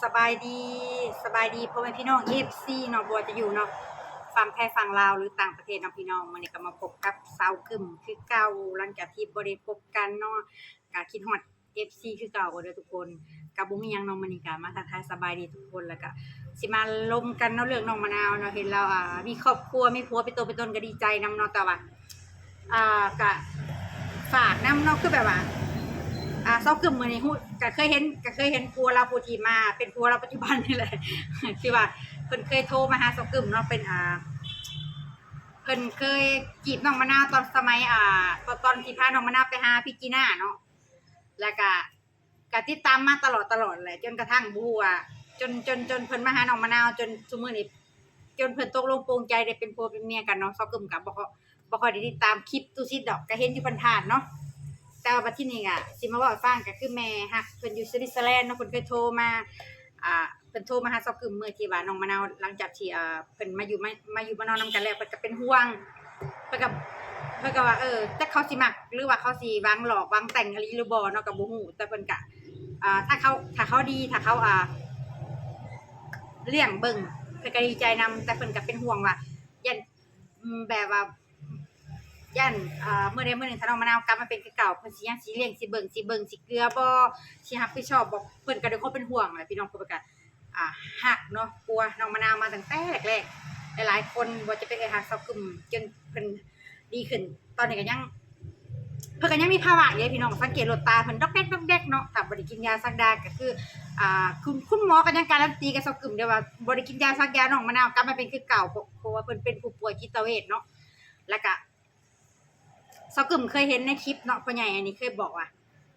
ສະບາຍດີ ສະບາຍດີພໍ່ແມ່ພີ່ນ້ອງ ເອັຟຊີ ເນາະ ບໍ່ວ່າຈະຢູ່ເນາະ ຝັ່ງໄທ ຝັ່ງລາວ ຫຼື ຕ່າງປະເທດເນາະພີ່ນ້ອງ. ມື້ນີ້ກໍມາພົບກັບສາວກຶ້ມຄືເກົ່າ ຫຼັງຈາກທີ່ບໍ່ໄດ້ພົບກັນເນາະ ກໍຄິດຮອດ ເອັຟຊີ ຄືເກົ່າເດີທຸກຄົນ. ກໍບໍ່ມີຫຍັງເນາະ ມື້ນີ້ກໍມາທັກທາຍສະບາຍດີທຸກຄົນ ແລ້ວກໍຊິມາລົມກັນເນາະ ເລື່ອງນ້ອງມະນາວເນາະ. ເຫັນລາວ ອ່າ ມີຄອບຄົວ ມີຜົວເປັນຕົວເປັນຕົນ ກໍດີໃຈນຳເນາະ ແຕ່ວ່າ ອ່າ ກະຝາກນຳເນາະ ຄືແບບວ່າ ອ່າ ຊອກກຶ້ມມື້ນີ້ຮູ້ ກະເຄີຍເຫັນ ກະເຄີຍເຫັນຜົວລາວ ຜູ້ທີ່ມາເປັນຜົວລາວປັດຈຸບັນນີ້ແຫຼະ ທີ່ວ່າເພິ່ນເຄີຍໂທມາຫາຊອກກຶ້ມເນາະ ເປັນ ອ່າ ເພິ່ນເຄີຍຈີບນ້ອງມະນາວຕອນສະໄໝ ອ່າ ຕອນ ຕອນທີ່ພານ້ອງມະນາວໄປຫາພີ່ຈີນ່າເນາະ ແລ້ວກະ ກະຕິດຕາມມາຕະຫຼອດ ຕະຫຼອດແຫຼະ ຈົນກະທັ່ງບໍ່ຮູ້ວ່າ ຈົນ ຈົນ ຈົນເພິ່ນມາຫານ້ອງມະນາວ ຈົນຊຸມື້ນີ້ ຈົນເພິ່ນຕົກລົງປົງໃຈໄດ້ເປັນຜົວເປັນເມຍກັນເນາະ. ຊອກກຶ້ມກະບໍ່ ບໍ່ຄ່ອຍໄດ້ຕິດຕາມຄລິບຕຸສິດດອກ ກະເຫັນຢູ່ຜ່ານໆເນາະ ແຕ່ວ່າບັດທີນີ້ກະຊິມາເວົ້າໃຫ້ຟັງ ກະຄືແມ່ຮັກເພິ່ນຢູ່ສະວິດເຊີແລນເນາະ ເພິ່ນເຄີຍໂທມາ ອ່າ ເພິ່ນໂທມາຫາຊອກກຶ້ມມື້ທີ່ວ່ານ້ອງມະນາວ ຫຼັງຈາກທີ່ ເອີ ເພິ່ນມາຢູ່ ມາ ມາຢູ່ມານອນນຳກັນແລ້ວ ເພິ່ນກະເປັນຫ່ວງ ເພິ່ນກະ ເພິ່ນກະວ່າ ເອີ ຈັກເຂົາຊິມັກ ຫຼືວ່າເຂົາຊິວາງຫຼອກວາງແຕ່ງອີ່ຫຼີຫຼືບໍ່ເນາະ ກະບໍ່ຮູ້ ແຕ່ເພິ່ນກະ ອ່າ ຖ້າເຂົາ ຖ້າເຂົາດີ ຖ້າເຂົາ ອ່າ ລ້ຽງເບິ່ງ ເພິ່ນກະດີໃຈນຳ ແຕ່ເພິ່ນກະເປັນຫ່ວງວ່າ ຢ້ານ ອືມ ແບບວ່າ ຢ້ານ ເອີ ມື້ໃດມື້ໜຶ່ງ ຖ້ານ້ອງມະນາວກັບມາເປັນຄືເກົ່າ ເພິ່ນຊິຍັງຊິລ້ຽງ ຊິເບິ່ງ ຊິເບິ່ງ ຊິເກືອບໍ່ ຊິຮັບຜິດຊອບບໍ່ ເພິ່ນກະດ້ວຍຄວາມເປັນຫ່ວງແຫຼະພີ່ນ້ອງ ເພິ່ນກະ ອ່າ ຮັກເນາະ ປົວນ້ອງມະນາວມາຕັ້ງແຕ່ແລກໆ ຫຼາຍໆຄົນ ບໍ່ວ່າຈະເປັນເອື້ອຍຮັກຊອກກຶ້ມ ຈົນເພິ່ນດີຂຶ້ນ ຕອນນີ້ກະຍັງ ເພິ່ນກະຍັງມີພາວະຢູ່ເດ້ພີ່ນ້ອງ ສັງເກດໂລດ ຕາເພິ່ນດອກແດກ ດອກແດກເນາະ ຖ້າບໍ່ໄດ້ກິນຢາສັກຢາກະຄື ອ່າ ຄຸນ ຄຸນໝໍກະຍັງກາຣັນຕີກັບຊອກກຶ້ມເດ້ວ່າ ບໍ່ໄດ້ກິນຢາສັກຢາ ນ້ອງມະນາວກັບມາເປັນຄືເກົ່າ ເພາະ ເພາະວ່າເພິ່ນເປັນຜູ້ປ່ວຍຈິດຕະເວດເນາະ ແລ້ວກະ ຊອກກຶ້ມເຄີຍເຫັນໃນຄລິບເນາະ ພໍ່ໃຫຍ່ອັນນີ້ເຄີຍບອກວ່າ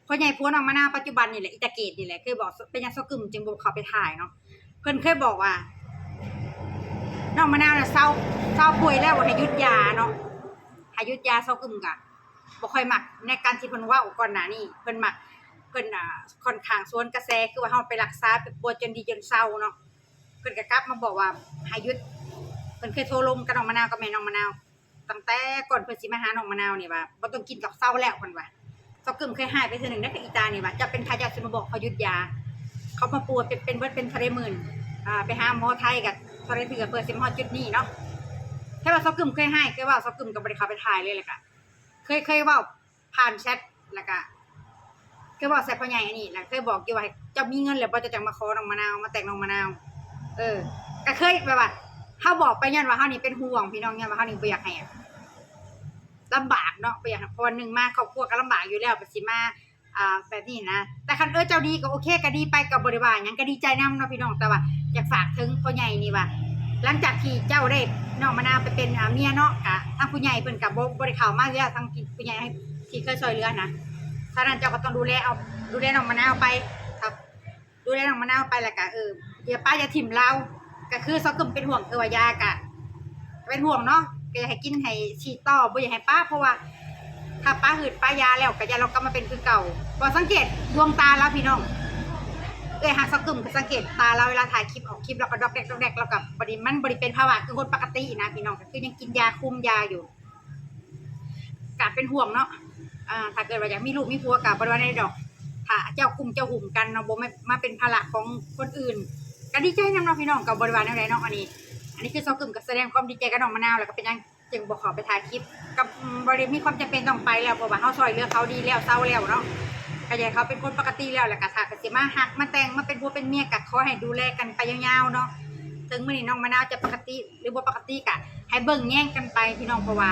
ພໍ່ໃຫຍ່ຜົວນ້ອງມະນາວປັດຈຸບັນນີ້ແຫຼະ ອີຕາເກດນີ້ແຫຼະ ເຄີຍບອກ ເປັນຫຍັງຊອກກຶ້ມຈຶ່ງບໍ່ເຂົ້າໄປຖ່າຍເນາະ ເພິ່ນເຄີຍບອກວ່າ ນ້ອງມະນາວນະເຊົາ ເຊົາປ່ວຍແລ້ວໃຫ້ຢຸດຢາເນາະ ໃຫ້ຢຸດຢາ. ຊອກກຶ້ມກະບໍ່ຄ່ອຍມັກໃນການທີ່ເພິ່ນເວົ້າກ່ອນໜ້ານີ້ ເພິ່ນມັກ ເພິ່ນ ອ່າ ຂ້ອນຂ້າງສວນກະແສ ຄືວ່າເຮົາໄປລັກສາໄປປົວຈົນດີຈົນເຊົາເນາະ ເພິ່ນກະກັບມາບອກວ່າໃຫ້ຢຸດ ເພິ່ນເຄີຍໂທລົມກັບນ້ອງມະນາວ ກັບແມ່ນ້ອງມະນາວ ຕັ້ງແຕ່ກ່ອນເພິ່ນຊິມາຫານ້ອງມະນາວນີ້ວ່າ ບໍ່ຕ້ອງກິນດອກ ເຊົາແລ້ວ ເພິ່ນວ່າ. ຊອກກຶ້ມເຄີຍຮ້າຍໄປເທື່ອໜຶ່ງເດ້ ອີຕານີ້ວ່າ ເຈົ້າເປັນໃຜ ເຈົ້າຊິມາບອກເຂົາຢຸດຢາ ເຂົາມາປົວເປັນ ເປັນເບິດເປັນເທົ່າໃດໝື່ນ ອ່າ ໄປຫາໝໍໄທກະເທົ່າໃດເທື່ອ ເພື່ອຊິມາຮອດຈຸດນີ້ເນາະ. ແຕ່ວ່າຊອກກຶ້ມເຄີຍຮ້າຍ ເຄີຍເວົ້າ ຊອກກຶ້ມກະບໍ່ໄດ້ເຂົ້າໄປຖ່າຍເລີຍ ແລ້ວກະເຄີຍ ເຄີຍເວົ້າ ຜ່ານແຊັດ ແລ້ວກະເຄີຍບອກໃສ່ພໍ່ໃຫຍ່ອັນນີ້ ແລ້ວເຄີຍບອກຢູ່ວ່າ ເຈົ້າມີເງິນແລ້ວບໍ່ ເຈົ້າຈັ່ງມາຂໍນ້ອງມະນາວ ມາແຕ່ງນ້ອງມະນາວ. ເອີ ກະເຄີຍແບບວ່າ ເຮົາບອກໄປຍ້ອນວ່າເຮົານີ້ເປັນຫ່ວງພີ່ນ້ອງ ຍ້ອນວ່າເຮົານີ້ບໍ່ຢາກໃຫ້ລຳບາກເນາະ ບໍ່ຢາກໃຫ້ ເພາະວ່າໜຶ່ງມາຄອບຄົວກະລຳບາກຢູ່ແລ້ວ ບັດຊິມາ ອ່າ ແບບນີ້ນະ. ແຕ່ຄັນ ເອີ ເຈົ້າດີກະໂອເຄ ກະດີໄປ ກະບໍ່ໄດ້ວ່າຫຍັງ ກະດີໃຈນຳເນາະພີ່ນ້ອງ. ແຕ່ວ່າຢາກຝາກເຖິງພໍ່ໃຫຍ່ນີ້ວ່າ ຫຼັງຈາກທີ່ເຈົ້າໄດ້ນ້ອງມະນາວໄປເປັນ ອ່າ ເມຍເນາະ ກະທາງຜູ້ໃຫຍ່ເພິ່ນກະບໍ່ ບໍ່ໄດ້ເຂົ້າມາເທື່ອ ທາງຜູ້ໃຫຍ່ທີ່ເຄີຍຊ່ອຍເຫຼືອນະ. ສະນັ້ນເຈົ້າກະຕ້ອງດູແລເອົາ ດູແລນ້ອງມະນາວໄປ ຖ້າດູແລນ້ອງມະນາວໄປ ແລ້ວກະ ເອີ ຢ່າປະຢ່າຖິ້ມລາວ. ກະຄືຊອກກຶ້ມເປັນຫ່ວງ ຄືວ່າຢາກະເປັນຫ່ວງເນາະ ກະຢາກໃຫ້ກິນໃຫ້ສີດຕໍ່ ບໍ່ຢາກໃຫ້ປະ ເພາະວ່າ ຖ້າປະຫືດປະຢາແລ້ວ ກະຢ້ານລາວກັບມາເປັນຄືເກົ່າ. ບໍ່ສັງເກດດວງຕາລາວພີ່ນ້ອງ ເອື້ອຍຮັກຊອກກຶ້ມ ກະສັງເກດຕາລາວ ເວລາຖ່າຍຄລິບອອກຄລິບ ລາວກະດອກແດກ ດອກແດກ ລາວກະບໍ່ໄດ້ ມັນບໍ່ໄດ້ເປັນພາວະຄືຄົນປົກກະຕິນະພີ່ນ້ອງ ກະຄືຍັງກິນຢາຄຸມຢາຢູ່ ກະເປັນຫ່ວງເນາະ. ອ່າ ຖ້າເກີດວ່າຢາກມີລູກມີຜົວກະບໍ່ໄດ້ວ່າແນວໃດດອກ ຖ້າເຈົ້າກຸ້ມເຈົ້າຫຸ້ມກັນເນາະ ບໍ່ແມ່ນມາເປັນພາລະຂອງຄົນອື່ນ ກະດີໃຈນຳເນາະພີ່ນ້ອງ ກະບໍ່ໄດ້ວ່າແນວໃດເນາະ. ອັນນີ້ ອັນນີ້ຄືຊອກກຶ້ມກະສະແດງຄວາມດີໃຈກັບນ້ອງມະນາວ ແລ້ວກະເປັນຫຍັງ ຈຶ່ງບໍ່ເຂົ້າໄປຖ່າຍຄລິບ ກະ ອືມ ບໍ່ໄດ້ມີຄວາມຈຳເປັນຕ້ອງໄປແລ້ວ ເພາະວ່າເຮົາຊ່ອຍເຫຼືອເຂົາດີແລ້ວ ເຊົາແລ້ວເນາະ ກະຢາກໃຫ້ເຂົາເປັນຄົນປົກກະຕິແລ້ວ ແລ້ວກະຖ້າກະຊິມາຮັກມາແຕ່ງມາເປັນຜົວເປັນເມຍ ກະຂໍໃຫ້ດູແລກັນໄປຍາວໆເນາະ. ເຖິງມື້ນີ້ນ້ອງມະນາວຈະປົກກະຕິ ຫຼືບໍ່ປົກກະຕິ ກະໃຫ້ເບິ່ງແຍງກັນໄປພີ່ນ້ອງ ເພາະວ່າ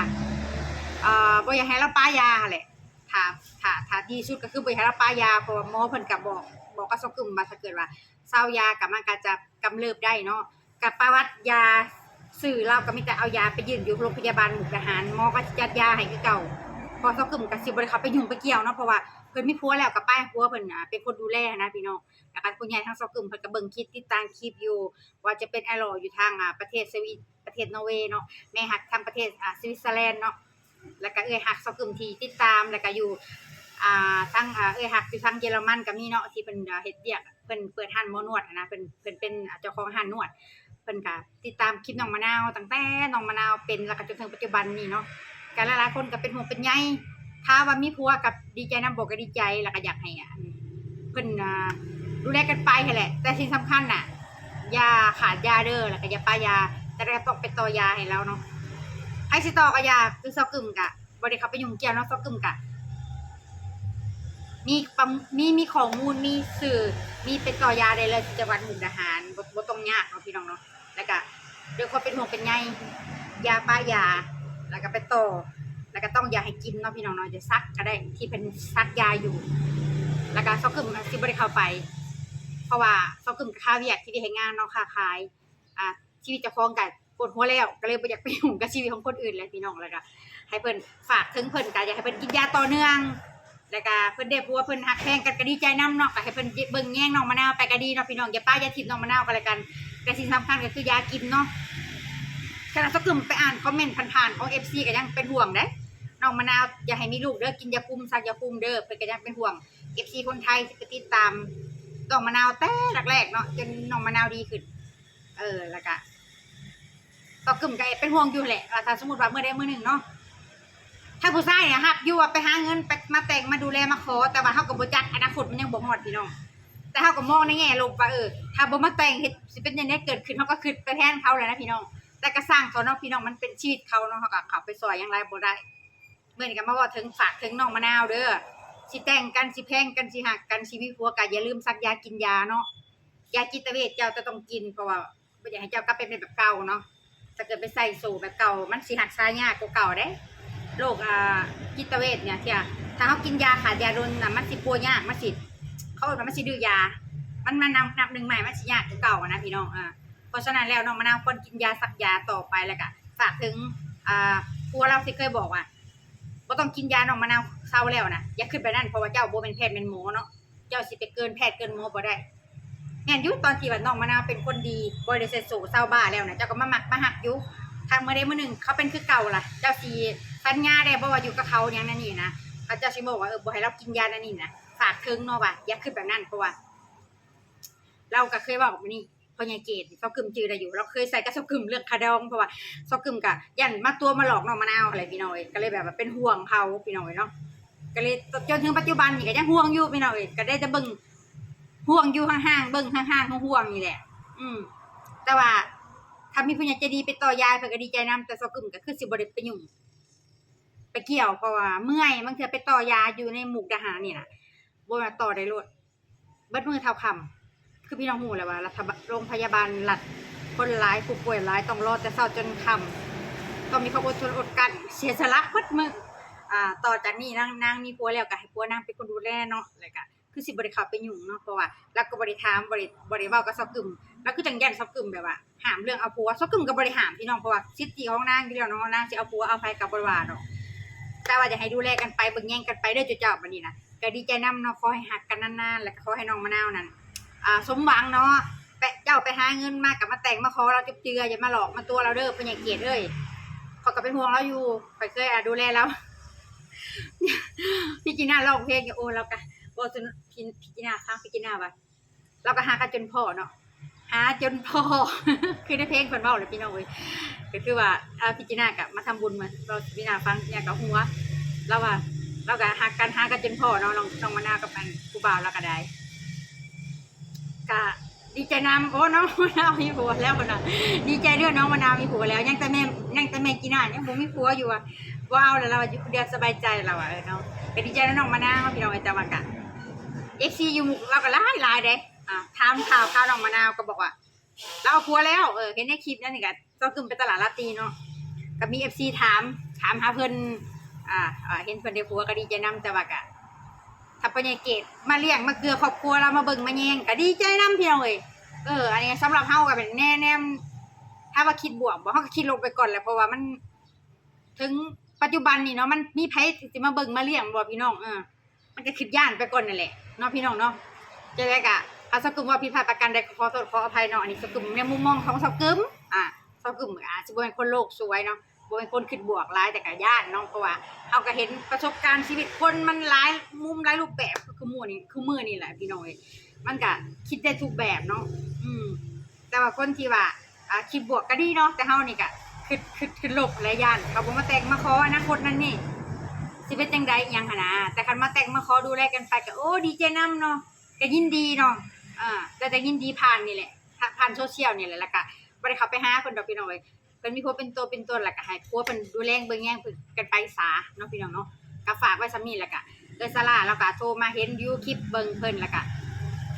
ເອີ ບໍ່ຢາກໃຫ້ລາວປະຢາຫັ້ນແຫຼະ. ຖ້າ ຖ້າ ຖ້າດີສຸດກະຄືບໍ່ຢາກໃຫ້ລາວປະຢາ ເພາະວ່າໝໍເພິ່ນກະບອກ ບອກກັບຊອກກຶ້ມວ່າ ຖ້າເກີດວ່າເຊົາຢາ ກະມັນກະຈະກຳເລີບໄດ້ເນາະ. ກະປະຫວັດຢາ ຊື່ລາວກະມີແຕ່ເອົາຢາໄປຍື່ນຢູ່ໂຮງພະຍາບານມຸກດາຫານ ໝໍກະຊິຈັດຢາໃຫ້ຄືເກົ່າ ເພາະຊອກກຶ້ມກະຊິບໍ່ໄດ້ເຂົ້າໄປຫຍຸ້ງໄປກ່ຽວເນາະ ເພາະວ່າເພິ່ນມີຜົວແລ້ວ ກະປະໃຫ້ຜົວເພິ່ນ ອ່າ ເປັນຄົນດູແລຫັ້ນນະພີ່ນ້ອງ. ແລ້ວກະຜູ້ໃຫຍ່ທາງຊອກກຶ້ມເພິ່ນກະເບິ່ງຄລິບ ຕິດຕາມຄລິບຢູ່ ວ່າຈະເປັນອ້າຍຫຼໍ່ຢູ່ທາງ ອ່າ ປະເທດສະວິ ປະເທດນໍເວເນາະ ແມ່ຮັກທາງປະເທດ ອ່າ ສະວິດເຊີແລນເນາະ ແລ້ວກະເອື້ອຍຮັກຊອກກຶ້ມທີ່ຕິດຕາມ ແລ້ວກະຢູ່ ອ່າ ທາງ ອ່າ ເອື້ອຍຮັກຢູ່ທາງເຢຍລະມັນກະມີເນາະ ທີ່ເພິ່ນ ອ່າ ເຮັດວຽກ ເພິ່ນເປີດຮ້ານໝໍນວດຫັ້ນນະ ເພິ່ນ ເພິ່ນເປັນ ອ່າ ເຈົ້າຂອງຮ້ານນວດ. ເພິ່ນກະຕິດຕາມຄລິບນ້ອງມະນາວ ຕັ້ງແຕ່ນ້ອງມະນາວເປັນ ແລ້ວກະຈົນເຖິງປັດຈຸບັນນີ້ເນາະ ກະຫຼາຍໆຄົນກະເປັນຫ່ວງເປັນໃຍ. ຖ້າວ່າມີຜົວກະດີໃຈນຳ ບໍ່ກະດີໃຈ ແລ້ວກະຢາກໃຫ້ ອັນ ເພິ່ນ ອ່າ ດູແລກັນໄປຫັ້ນແຫຼະ ແຕ່ສິ່ງສຳຄັນນະ ຢ່າຂາດຢາເດີ ແລ້ວກໍຢ່າປະຢາ ແຕ່ກໍຕ້ອງໄປຕໍ່ຢາໃຫ້ລາວເນາະ. ໃຜຊິຕໍ່ກໍຢ່າ ຄືຊາວກຶມກະບໍ່ໄດ້ເຂົ້າໄປຫຍຸ້ງກ່ຽວເນາະ. ຊາວກຶມກະມີປະ ມີ ມີຂໍ້ມູນ ມີຊື່ ມີໄປຕໍ່ຢາໄດ້ເລີຍທີ່ຈັງຫວັດມຸກດາຫານ ບໍ່ ບໍ່ຕ້ອງຍາກເນາະ ພີ່ນ້ອງເນາະ. ແລ້ວກະດ້ວຍຄວາມເປັນຫ່ວງເປັນໃຍ ຢາປະຢາ ແລ້ວກະໄປຕໍ່ ແລ້ວກະຕ້ອງຢາໃຫ້ກິນເນາະ ພີ່ນ້ອງເນາະ. ຢາສັກກະໄດ້ ທີ່ເພິ່ນສັກຢາຢູ່ ແລ້ວກະຊາວກຶມອາດຊິບໍ່ໄດ້ເຂົ້າໄປ ເພາະວ່າຊາວກຶມກະຄາວຽກ ທີ່ໄດ້ເຮັດງານເນາະ ຄ້າຂາຍ ອ່າ ຊີວິດເຈົ້າຂອງກະປວດຫົວແລ້ວ ກະເລີຍບໍ່ຢາກໄປຫຍຸ້ງກັບຊີວິດຂອງຄົນອື່ນແຫຼະ ພີ່ນ້ອງ. ແລ້ວກະໃຫ້ເພິ່ນ ຝາກເຖິງເພິ່ນ ກະຢາກໃຫ້ເພິ່ນກິນຢາຕໍ່ເນື່ອງ ແລ້ວກະເພິ່ນໄດ້ຜົວ ເພິ່ນຮັກແພງກັນກະດີໃຈນຳເນາະ. ກະໃຫ້ເພິ່ນເບິ່ງແຍງນ້ອງມະນາວໄປກະດີເນາະ ພີ່ນ້ອງ. ຢ່າປະຢ່າຖິ້ມນ້ອງມະນາວກໍແລ້ວກັນ ແຕ່ສິ່ງສຳຄັນກໍຄືຢາກິນເນາະ. ຂະໜາດຊາວກຶມໄປອ່ານຄອມເມັນຜ່ານໆຂອງເອັຟຊີກໍຍັງເປັນຫ່ວງເດ້ ນ້ອງມະນາວຢ່າໃຫ້ມີລູກເດີ ກິນຢາຄຸມ ສັກຢາຄຸມເດີ. ເພິ່ນກໍຍັງເປັນຫ່ວງເອັຟຊີຄົນໄທທີ່ໄປຕິດຕາມນ້ອງມະນາວແຕ່ແລກໆເນາະ ຈົນນ້ອງມະນາວດີຂຶ້ນ. ເອີ ແລ້ວກະ ຊາວກຶມກະເປັນຫ່ວງຢູ່ແຫຼະ ວ່າຖ້າສົມມຸດວ່າມື້ໃດມື້ໜຶ່ງເນາະ ທາງຜູ້ຊາຍນະຮັບຢູ່ວ່າໄປຫາເງິນ ໄປ ມາແຕ່ງ ມາດູແລ ມາຂໍ ແຕ່ວ່າເຮົາກໍບໍ່ຈັກ ອະນາຄົດມັນຍັງບໍ່ຮອດ ພີ່ນ້ອງ. ແຕ່ເຮົາກໍມອງໃນແງ່ລົບວ່າ ເອີ ຖ້າບໍ່ມາແຕ່ງ ເຮັດ ຊິເປັນຈັ່ງໃດເກີດຂຶ້ນ ເຮົາກໍຄິດໄປແທນເຂົາແຫຼະນະ ພີ່ນ້ອງ. ແຕ່ກໍຊ່າງເຂົາເນາະ ພີ່ນ້ອງ ມັນເປັນຊີວິດເຂົາເນາະ ເຮົາກໍເຂົ້າໄປຊ່ອຍຫຍັງຫຼາຍບໍ່ໄດ້. ມື້ນີ້ກໍມາເວົ້າເຖິງ ຝາກເຖິງນ້ອງມະນາວເດີ ຊິແຕ່ງກັນ ຊິແພງກັນ ຊິຮັກກັນ ຊິມີຜົວ ກໍຢ່າລືມສັກຢາກິນຢາເນາະ. ຢາຈິດຕະເວດເຈົ້າຈະຕ້ອງກິນ ເພາະວ່າ ບໍ່ຢາກໃຫ້ເຈົ້າກັບໄປເປັນແບບເກົ່າເນາະ. ຖ້າເກີດໄປໃສ່ໂສ້ແບບເກົ່າ ມັນຊິຮັກສາຍາກວ່າເກົ່າເດ້. ໂລກ ອ່າ ຈິດຕະເວດເນຍ ທີ່ ຖ້າເຮົາກິນຢາຂາດຢາດົນນະ ມັນຊິປ່ວຍຍາກ ມັນຊິ ເຂົາເອີ້ນວ່າມັນຊິດື້ຢາ ມັນມານັບ ນັບໜຶ່ງໃໝ່ ມັນຊິຍາກກວ່າເກົ່ານະ ພີ່ນ້ອງ. ເອີ ເພາະສະນັ້ນແລ້ວ ນ້ອງມະນາວຄວນກິນຢາ ສັກຢາຕໍ່ໄປ. ແລ້ວກະຝາກເຖິງ ອ່າ ຜົວລາວທີ່ເຄີຍບອກວ່າ ບໍ່ຕ້ອງກິນຢາ ນ້ອງມະນາວເຊົາແລ້ວນະ ຢ່າຄິດແບບນັ້ນ ເພາະວ່າເຈົ້າບໍ່ແມ່ນແພດແມ່ນໝໍເນາະ. ເຈົ້າຊິໄປເກີນແພດເກີນໝໍບໍ່ໄດ້. ແມ່ນຢູ່ ຕອນທີ່ວ່ານ້ອງມະນາວເປັນຄົນດີ ບໍ່ໄດ້ໃສ່ໂສ້ ເຊົາບ້າແລ້ວນະ ເຈົ້າກໍມາມັກມາຮັກຢູ່. ຖ້າມື້ໃດມື້ໜຶ່ງເຂົາເປັນຄືເກົ່າລະ ເຈົ້າຊິສັນຍາໄດ້ບໍ່ວ່າຢູ່ກັບເຂົາຫຍັງນັ້ນນີ້ນະ ເຂົາເຈົ້າຊິບອກວ່າ ເອີ ບໍ່ໃຫ້ລາວກິນຢານັ້ນນີ້ນະ. ຝາກເຖິງເນາະວ່າຢ່າຄິດແບບນັ້ນ ເພາະວ່າລາວກໍເຄີຍເວົ້າແບບນີ້ ພໍ່ໃຫຍ່ເກດ ຊາວກຶມຈື່ໄດ້ຢູ່ ລາວເຄີຍໃສ່ກັບຊາວກຶມເລື່ອງຄາດອງ ເພາະວ່າຊາວກຶມກະຢ້ານມາຕົວະມາຫຼອກນ້ອງມະນາວຫັ້ນແຫຼະ ພີ່ນ້ອງເອີຍ. ກໍເລີຍແບບວ່າເປັນຫ່ວງເຂົາ ພີ່ນ້ອງເອີຍເນາະ. ກໍເລີຍ ຈົນເຖິງປັດຈຸບັນນີ້ກໍຍັງຫ່ວງຢູ່ ພີ່ນ້ອງເອີຍ. ກໍໄດ້ແຕ່ເບິ່ງ ຫ່ວງຢູ່ຫ່າງໆ ເບິ່ງຫ່າງໆ ຫ່ວງໆ ນີ້ແຫຼະ. ອືມ ແຕ່ວ່າຖ້າມີຜູ້ໃຫຍ່ໃຈດີໄປຕໍ່ຢາ ເພິ່ນກໍດີໃຈນຳ ແຕ່ຊາວກຶມກໍຄືຊິບໍ່ໄດ້ໄປຫຍຸ້ງ ໄປກ່ຽວ ເພາະວ່າເມື່ອຍ. ບາງເທື່ອໄປຕໍ່ຢາຢູ່ໃນມຸກດາຫານນີ້ນະ ບໍ່ວ່າຕໍ່ໄດ້ໂລດ ເບິດມື້ເທົ່າຄ່ຳ. ຄືພີ່ນ້ອງຮູ້ແຫຼະວ່າ ລັດຖະບານ ໂຮງພະຍາບານລັດ ຄົນຫຼາຍ ຜູ້ປ່ວຍຫຼາຍ ຕ້ອງລໍແຕ່ເຊົ້າຈົນຄ່ຳ ຕ້ອງມີຄວາມອົດທົນອົດກັ້ນ ເສຍສະຫຼະເບິດມື້. ອ່າ ຕໍ່ຈາກນີ້ນາງ ນາງມີຜົວແລ້ວ ກໍໃຫ້ຜົວນາງເປັນຄົນດູແລເນາະ ແລ້ວກໍຄືຊິບໍ່ໄດ້ເຂົ້າໄປຫຍຸ້ງເນາະ ເພາະວ່າລາວກໍບໍ່ໄດ້ຖາມ ບໍ່ໄດ້ ບໍ່ໄດ້ເວົ້າກັບຊາວກຶມ. ລາວຄືຈັ່ງຢ້ານຊາວກຶມແບບວ່າຫ້າມເລື່ອງເອົາຜົວ. ຊາວກຶມກໍບໍ່ໄດ້ຫ້າມ ພີ່ນ້ອງ ເພາະວ່າສິດທິຂອງນາງຢູ່ແລ້ວເນາະ ນາງຊິເອົາຜົວເອົາໃຜກໍບໍ່ໄດ້ວ່າດອກ ແຕ່ວ່າຢາກໃຫ້ດູແລກັນໄປ ເບິ່ງແຍງກັນໄປເດີເຈົ້າ. ບັດນີ້ນະ ກໍດີໃຈນຳເນາະ ຂໍໃຫ້ຮັກກັນນານໆ ແລ້ວກໍຂໍໃຫ້ນ້ອງມະນາວນັ້ນ ອ່າ ສົມຫວັງເນາະ. ແປະ ເຈົ້າໄປຫາເງິນມາກໍມາແຕ່ງມາຂໍລາວຈັກເທື່ອ ຢ່າມາຫຼອກມາຕົວະລາວເດີ ພໍ່ໃຫຍ່ເກດເອີຍ. ຂ້ອຍກໍເປັນຫ່ວງລາວຢູ່ ຂ້ອຍເຄີຍ ອ່າ ດູແລລາວ. ພີ່ຈີນ່າຮ້ອງເພງຢູ່ ໂອ້ ລາວກໍເວົ້າສູ່ ພີ່ ພີ່ຈີນ່າຟັງ ພີ່ຈີນ່າວ່າ ລາວກໍຫາກັນຈົນພໍ້ເນາະ ຫາຈົນພໍ້ ຄືໃນເພງເພິ່ນເວົ້າແຫຼະ ພີ່ນ້ອງເອີຍ. ກໍຄືວ່າ ອ່າ ພີ່ຈີນ່າກໍມາທຳບຸນ ມາເວົ້າສູ່ພີ່ຈີນ່າຟັງ ຍາກໍຫົວ ລາວວ່າ ລາວກໍຮັກກັນ ຫາກັນຈົນພໍ້ເນາະ ນ້ອງ ນ້ອງມະນາວກັບອັນຜູ້ບ່າວລາວກໍໄດ້. ກະດີໃຈນຳ ໂອ້ ນ້ອງມະນາວມີຜົວແລ້ວພຸ້ນນະ. ດີໃຈເດີ ນ້ອງມະນາວມີຜົວແລ້ວ ຍັງແຕ່ແມ່ ຍັງແຕ່ແມ່ຈີນ່າຍັງບໍ່ມີຜົວຢູ່ວ່າ ບໍ່ເອົາແລ້ວ ລາວວ່າຢູ່ຄົນດຽວສະບາຍໃຈ ລາວວ່າ ເອີ ເນາະ. ກະດີໃຈນຳນ້ອງມະນາວ ພີ່ນ້ອງເອີຍ. ແຕ່ວ່າກະ ເອັຟຊີ ຢູ່ມຸກລາວກໍຫຼາຍຫຼາຍເດ້ ອ່າ ຖາມຂ່າວ ຂ່າວນ້ອງມະນາວກໍບອກວ່າ ລາວເອົາຜົວແລ້ວ ເອີ ເຫັນໃນຄລິບນັ້ນນີ້ກະ ຊາວກຶມໄປຕະຫຼາດລາຕີເນາະ ກໍມີເອັຟຊີຖາມ ຖາມຫາເພິ່ນ ອ່າ ເຫັນເພິ່ນໄດ້ຜົວກໍດີໃຈນຳ ແຕ່ວ່າກະ ຖ້າພໍ່ໃຫຍ່ເກດມາລ້ຽງມາເກືອຄອບຄົວລາວ ມາເບິ່ງມາແຍງກໍດີໃຈນຳ ພີ່ນ້ອງເອີຍ. ເອີ ອັນນີ້ສຳລັບເຮົາກໍເປັນແນ ແນມ ຖາມວ່າຄິດບວກບໍ່ ເຮົາກໍຄິດລົບໄປກ່ອນແຫຼະ ເພາະວ່າມັນ ເຖິງປັດຈຸບັນນີ້ເນາະ ມັນມີໃຜຊິມາເບິ່ງມາລ້ຽງບໍ່ ພີ່ນ້ອງ ເອີ ມັນກໍຄິດຢ້ານໄປກ່ອນນັ້ນແຫຼະເນາະ ພີ່ນ້ອງເນາະ. ຈັ່ງໃດກໍຖ້າຊາວກຶມເວົ້າຜິດພາດປະການໃດ ກໍຂໍໂທດຂໍອະໄພເນາະ. ອັນນີ້ຊາວກຶມໃນມຸມມອງຂອງຊາວກຶມ ອ່າ ຊາວກຶມອາດຊິບໍ່ແມ່ນຄົນໂລກສວຍເນາະ ບໍ່ແມ່ນຄົນຄິດບວກຫຼາຍ ແຕ່ກໍຢ້ານເນາະ ເພາະວ່າເຮົາກໍເຫັນປະສົບການຊີວິດຄົນມັນຫຼາຍມຸມຫຼາຍຮູບແບບ ຄືມື້ນີ້ ຄືມື້ນີ້ແຫຼະ ພີ່ນ້ອງເອີຍ. ມັນກໍຄິດໄດ້ທຸກແບບເນາະ ອືມ ແຕ່ວ່າຄົນທີ່ວ່າ ອ່າ ຄິດບວກກໍດີເນາະ ແຕ່ເຮົານີ້ກໍຄິດ ຄິດ ຄິດລົບແຫຼະ ຢ້ານເຂົາບໍ່ມາແຕ່ງມາຂໍອະນາຄົດນັ້ນນີ້ ຊິເປັນຈັ່ງໃດອີ່ຫຍັງຫັ້ນນະ. ແຕ່ຄັນມາແຕ່ງມາຂໍດູແລກັນໄປກໍ ໂອ້ ດີໃຈນຳເນາະ ກໍຍິນດີເນາະ. ອ່າ ໄດ້ແຕ່ຍິນດີຜ່ານນີ້ແຫຼະ ຜ່ານໂຊຊຽວນີ້ແຫຼະ ແລ້ວກະບໍ່ໄດ້ເຂົ້າໄປຫາເພິ່ນດອກພີ່ນ້ອງເອີຍ. ເພິ່ນມີຜົວເປັນຕົວເປັນຕົນ ແລ້ວກະໃຫ້ຜົວເພິ່ນດູແລເບິ່ງແຍງເພິ່ນກັນໄປສາເນາະພີ່ນ້ອງເນາະ. ກະຝາກໄວ້ສ່ຳນີ້ ແລ້ວກະເອື້ອຍສາລາລາວກະໂທມາເຫັນຢູ່ຄລິບເບິ່ງເພິ່ນ ແລ້ວກະ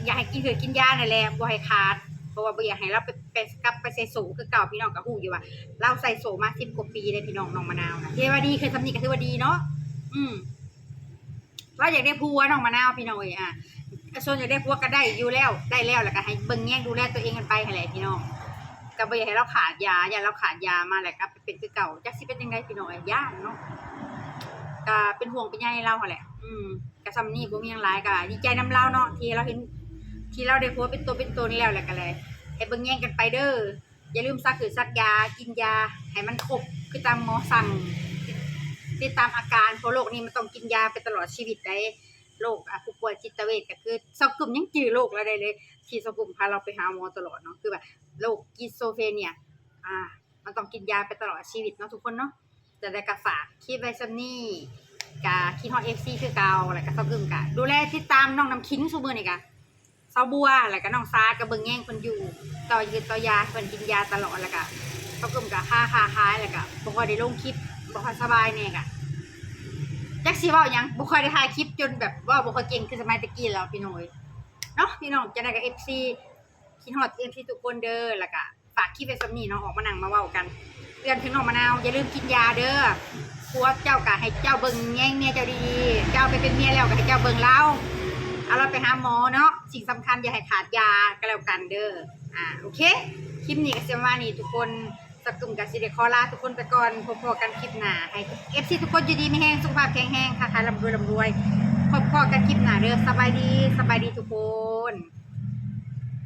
ຢາກໃຫ້ກິນເຮືອກິນຢານັ້ນແຫຼະ ບໍ່ໃຫ້ຂາດ ເພາະວ່າບໍ່ຢາກໃຫ້ລາວໄປ ໄປ ກັບໄປໃສ່ໂສ້ຄືເກົ່າ. ພີ່ນ້ອງກະຮູ້ຢູ່ວ່າລາວໃສ່ໂສ້ມາສິບກວ່າປີເດ້ພີ່ນ້ອງ ນ້ອງມະນາວນະ. ຖືວ່າດີຂຶ້ນສ່ຳນີ້ກະຖືວ່າດີເນາະ. ອືມ ລາວຢາກໄດ້ຜົວນ້ອງມະນາວພີ່ນ້ອງເອີຍ. ອ່າ ສ່ວນຢາກໄດ້ຜົວກະໄດ້ຢູ່ແລ້ວ ໄດ້ແລ້ວ ແລ້ວກະໃຫ້ເບິ່ງແຍງດູແລຕົວເອງກັນໄປຫັ້ນແຫຼະພີ່ນ້ອງ. ກະບໍ່ຢາກໃຫ້ລາວຂາດຢາ ຢ້ານລາວຂາດຢາມາແລ້ວກັບໄປເປັນຄືເກົ່າ ຈັກຊິເປັນຈັ່ງໃດພີ່ນ້ອງເອີຍ ຢ້ານເນາະ. ກະເປັນຫ່ວງເປັນໃຍລາວຫັ້ນແຫຼະ. ອືມ ກະສ່ຳນີ້ ບໍ່ມີຫຍັງຫຼາຍ ກະດີໃຈນຳລາວເນາະ ທີ່ລາວເຫັນ ທີ່ລາວໄດ້ຜົວເປັນຕົວເປັນຕົນແລ້ວ ແລ້ວກະເລີຍໃຫ້ເບິ່ງແຍງກັນໄປເດີ. ຢ່າລືມສັກຫືສັກຢາ ກິນຢາໃຫ້ມັນຄົບຄືຕາມໝໍສັ່ງ ຕິດ ຕິດຕາມອາການ ເພາະໂລກນີ້ມັນຕ້ອງກິນຢາໄປຕະຫຼອດຊີວິດໃດ໋. ໂລກ ອ່າ ຜູ້ປ່ວຍຈິດຕະເວດ ກະຄືຊາວກຶມຍັງຈື່ໂລກລາວໄດ້ເລີຍ ທີ່ຊາວກຶມພາລາວໄປຫາໝໍຕະຫຼອດເນາະ ຄືວ່າໂລກກິສໂຊເຟເນຍ ອ່າ ມັນຕ້ອງກິນຢາໄປຕະຫຼອດຊີວິດເນາະທຸກຄົນເນາະ. ຈັ່ງໃດກະຝາກຄລິບໄວ້ສ່ຳນີ້ ກະຄິດຮອດເອັຟຊີຄືເກົ່າ ແລ້ວກະຊາວກຶມກະດູແລຕິດຕາມນ້ອງນ້ຳຂິງຊຸມື້ນີ້ກະ ສາວບົວ ແລ້ວກະນ້ອງສາກະເບິ່ງແຍງເພິ່ນຢູ່ ຕໍ່ຢືດຕໍ່ຢາໃຫ້ເພິ່ນກິນຢາຕະຫຼອດ ແລ້ວກະຊາວກຶມກະຄ້າຂາຍ ແລ້ວກະບໍ່ຄ່ອຍໄດ້ລົງຄລິບ ບໍ່ຄ່ອຍສະບາຍແດ່ ກະຈັກຊິເວົ້າຫຍັງ ບໍ່ຄ່ອຍໄດ້ຖ່າຍຄລິບ ຈົນແບບເວົ້າບໍ່ຄ່ອຍເກັ່ງຄືສະໄໝແຕ່ກີ້ແລ້ວພີ່ນ້ອງເອີຍເນາະ. ພີ່ນ້ອງ ຈັ່ງໃດກະເອັຟຊີ ຄິດຮອດເອັຟຊີທຸກຄົນເດີ ແລ້ວກະ ຝາກຄລິບໄວ້ສ່ຳນີ້ເນາະ ອອກມານັ່ງມາເວົ້າກັນ ເຕືອນເຖິງນ້ອງມະນາວ ຢ່າລືມກິນຢາເດີ. ຜົວເຈົ້າກະໃຫ້ເຈົ້າເບິ່ງແຍງເມຍເຈົ້າດີໆ ເຈົ້າໄປເປັນເມຍແລ້ວກະໃຫ້ເຈົ້າເບິ່ງລາວ ເອົາລາວໄປຫາໝໍເນາະ. ສິ່ງສຳຄັນຢ່າໃຫ້ຂາດຢາກະແລ້ວກັນເດີ. ອ່າ ໂອເຄ ຄລິບນີ້ກະຊິປະມານນີ້ທຸກຄົນ ສາວກຶມກະຊິໄດ້ຂໍລາທຸກຄົນໄປກ່ອນ ພົບພໍ້ກັນຄລິບໜ້າ ໃຫ້ເອັຟຊີທຸກຄົນຢູ່ດີມີແຮງ ສຸຂະພາບແຂງແຮງ ຄ້າຂາຍລ່ຳລວຍ ລ່ຳລວຍ ພົບພໍ້ກັນຄລິບໜ້າເດີ. ສະບາຍດີ ສະບາຍດີທຸກຄົນ.